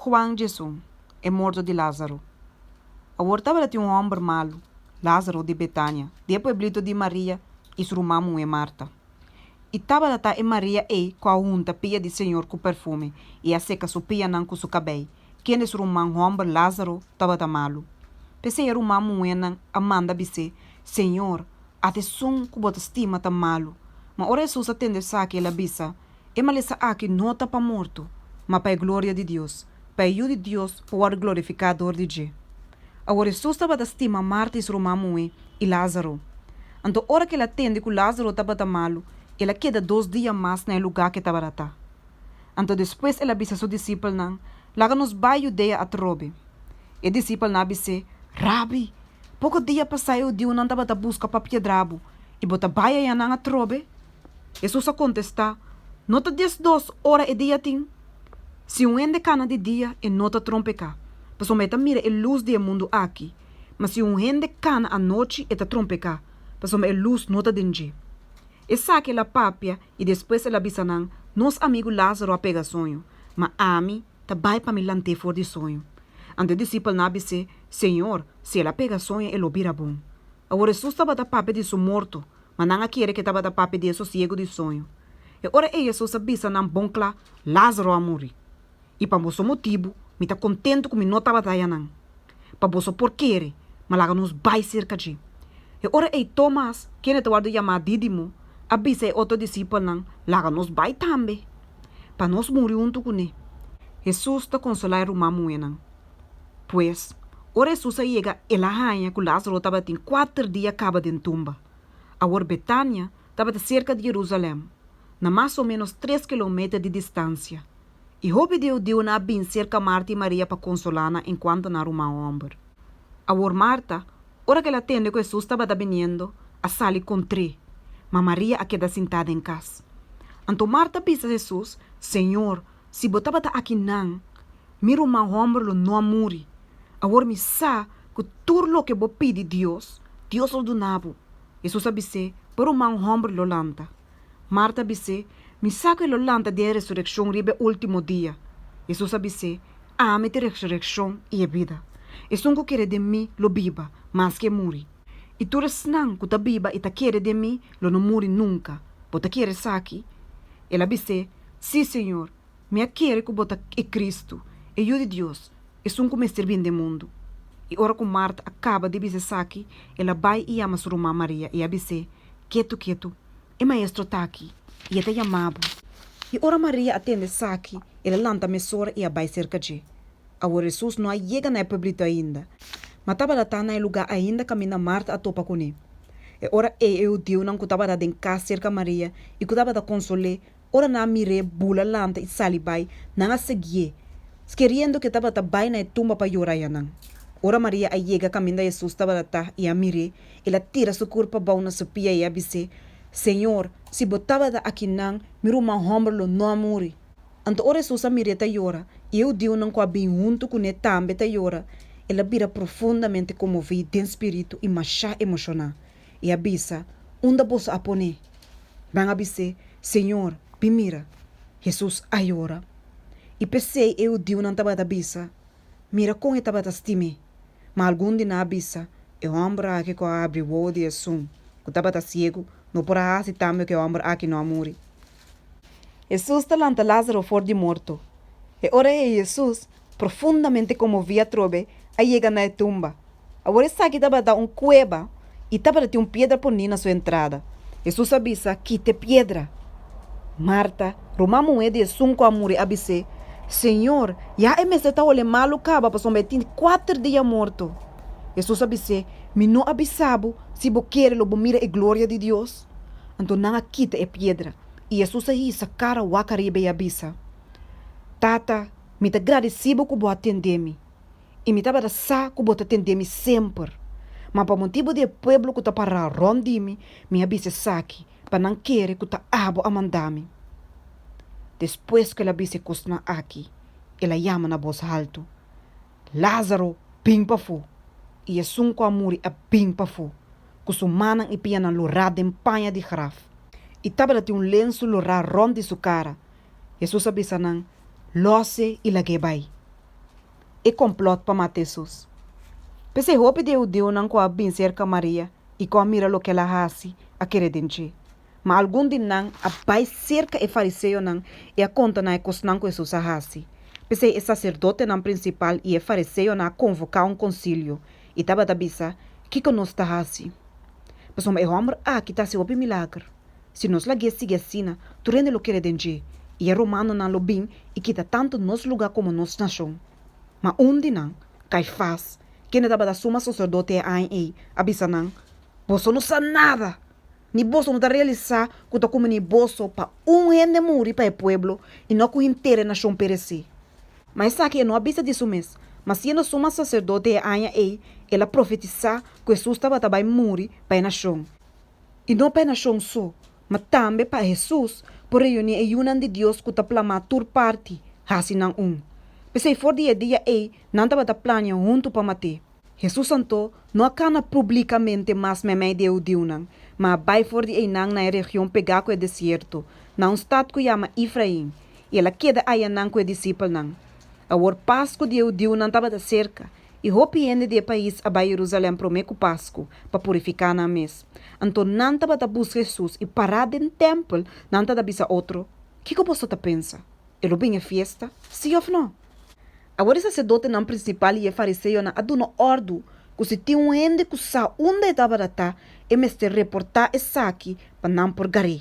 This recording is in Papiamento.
Juan 11, E morto di Lázaro. Awor tabatin un hòmber malu, Lázaro di Betania, di e pueblito di Maria i su ruman muhé Marta. I tabata e Maria ei ku a hunta pia di Señor ku perfume i a seka su pianan ku su kabei, kende su ruman hòmber Lázaro tabata malu. P'esei e ruman muhénan a manda bis'é, Señor, ata esun ku bo ta stima ta malu. Ma ora Hesus a tende esaki, el a bisa, E malesa aki no ta pa morto, ma pa e gloria di Dios, pa e Yu di Dios por wòrdu glorifiká dor di dje. Awor Hesus tabata stima Marta i su ruman muhé i Lázaro. Anto ora ku el a tende ku Lázaro tabata malu, el a keda dos dia mas na e lugá ku e tabata ta. Anto despues el a bisa su disipelnan, Laga nos bai Judea atrobe. E disipelnan a bis'é, Rabi, poko dia pasá e hudiunan tabata buska pa piedra bo, i bo ta bai ayanan atrobe? Hesus a kontestá, No ta diesdos ora e dia tin? Si un hende kana di dia, e no ta trompeká, pasobra e ta mira e lus di e mundu aki. Ma si un hende kana anochi, e ta trompeká, pasobra e lus no ta den dje. Esaki el a papia i despues el a bisa nan, Nos amigu Lázaro a pega soño, ma ami ta bai pa mi lant'é for di soño. Anto e disipelnan a bis'é, Señor, si el a pega soño e lo bira bon. Awor Hesus tabata papia di su morto, ma nan a kere ku e tabata papia di e sosiegu di soño. E ora ei Hesus a bisa nan bon kla, Lázaro a muri. I pa boso motibu mi ta kontentu ku mi no tabata ayanan, pa boso por kere, ma laga nos bai serka dje. E ora ei Tomas, kende ta wòrdu yamá Dídimo, a bisa e otro disipelnan, Laga nos bai tambe, pa nos muri huntu kuné. Hesus ta konsolá e ruman muhénan. Pues, ora Hesus a yega el a haña ku Lázaro tabatin kuater dia kaba den tumba. Awor Betania tabata serka di Jerusalèm, na mas o ménos tres kilometer di distansia. I hopi di e hudiunan a bin serka Marta i Maria pa konsolá nan enkuanto nan ruman hòmber. Awor Marta, ora ku el a tende ku Hesus tabata biniendo, a sali kontr'é, ma Maria a keda sintá den kas. Anto Marta a bisa Hesus, Señor, si bo tabata akinan, mi ruman hòmber lo no a muri. Awor mi sa ku tur loke bo pidi Dios, Dios lo duna bo. Hesus a bis'é, Bo ruman hòmber lo lanta. Marta a bis'é, Mi sa ku e lo lanta den e resurekshon riba e último dia. Hesus a bis'é, Ami ta e resurekshon i e bida. Esun ku kere den mi lo biba, maske e muri. I tur esnan ku ta biba i ta kere den mi lo no muri nunka. Bo ta kere esaki? El a bis'é, Sí, Señor, mi a kere ku bo ta e Kristu, e Yu di Dios, esun ku mester bini den mundu. I ora ku Marta a kaba di bisa esaki, el a bai i yama su ruman Maria i a bis'é, Ketu, ketu, e Maestro ta aki, i e ta yama bo. I ora Maria a tende esaki, el a lanta mesora i a bai serka dje. Awor Hesus no a yega na e pueblito ainda, ma tabata ta na e lugá ainda kaminda Marta a topa kuné. E ora ei e hudiunan ku tabata den kas serka Maria i ku tabata konsol'é, ora nan a mir'é bula lanta i sali bai, nan a siguié, skeriendo ku e tabata bai na e tumba pa yora ayanan. Ora Maria a yega kaminda Hesus tabata ta i a mir'é, el a tira su kurpa abou na su pia i a bis'é, Señor, si bo tabata akinan, mi ruman hòmber lo no a muri. Anto ora Hesus a mir'é ta yora, i e hudiunan ku a bin huntu kuné tambe ta yora, el a bira profundamente konmoví den spiritu i mashá emoshoná, i a bisa, Unda boso a pon'é? Nan a bis'é, Señor, bin mira. Hesus a yora. I p'esei e hudiunan tabata bisa, Mira kon e tabata stim'é! Ma algun di nan a bisa, E hòmber aki ku a habri wowo di esun ku tabata siegu no por a hasi tambe ku e hòmber aki no a muri. Hesus ta lanta Lázaro for di morto. E ora ei Hesus, profundamente konmoví atrobe, a yega na e tumba. Awor esaki tabata un kueba i tabata tin un piedra poní na su entrada. Hesus a bisa, Kita e piedra. Marta, ruman muhé di esun ku a muri, a bis'é, Señor, ya e mester ta hole malu kaba pasobra e tin kuater dia morto. Hesus a bis'é, Mi no a bisa bo, si bo kere lo bo mira e gloria di Dios? Anto nan a kita e piedra, i Hesus a hisa kara wak ariba i a bisa, Tata, mi ta gradisí bo ku bo a tende mi, i mi tabata sa ku bo ta tende mi semper. Ma pa motibu di e pueblo ku ta pará rònt di mi, mi a bisa esaki, pa nan kere ku ta abo a manda mi. Despues ku el a bisa e kosnan aki, el a yama na bos haltu, Lázaro, bin pafó! I esun ku a muri a bin pafó, ku su mannan i pianan lorá den paña di graf, i tabata tin un lensu lorá rònt di su kara. Hesus a bisa nan, Lòs'é i lag'é bai. E kòmplòt pa mata Hesus. P'esei hopi di e hudiunan ku a bin serka Maria i ku a mira loke el a hasi, a kere den dje. Ma algun di nan a bai serka e fariseonan i a konta nan e kosnan ku Hesus a hasi. P'esei e saserdotenan prinsipal i e fariseonan a konvoká un konsilio i tabata bisa, Kiko nos ta hasi? Pasobra e hòmber aki ta hasi hopi milager. Si nos lag'é sigui asina, tur hende lo kere den dje, i e romanonan lo bin i kita tantu nos lugá komo nos nashon. Ma un di nan, Kaifas, kende tabata suma saserdote e aña ei, a bisa nan, Boso no sa nada! Ni boso no ta realisá ku ta kumbiní boso pa un hende muri pa e pueblo i no ku henter e nashon peresé. Ma esaki e no a bisa di su mes, ma siendo suma saserdote e aña ei, el a profetisá ku Hesus tabata bai muri pa e nashon. I no pa e nashon so, ma tambe pa Hesus por reuní e yunan di Dios ku ta plamá tur parti, hasi nan un. P'esei for di e dia ei nan tabata plania huntu pa mat'é. Hesus anto no a kana publikamente mas meimei di e hudiunan, ma a bai for di einan na e region pegá ku e desierto, na un stat ku yama Efrain, i el a keda ayanan ku e disipelnan. Awor Pasku di e hudiunan tabata serka, i hopi hende di e pais a bai Yerusalèm promé ku Pasku pa purifiká nan mes. Anto nan tabata buska Hesus i pará den tèmpel nan tabata bisa otro, Kiko boso ta pensa? E lo bin e fiesta, sí òf nò? Awor e saserdotenan prinsipal i e fariseonan a duna òrdu ku si tin un hende ku sa unda e tabata ta, e mester reportá esaki pa nan por gar'é.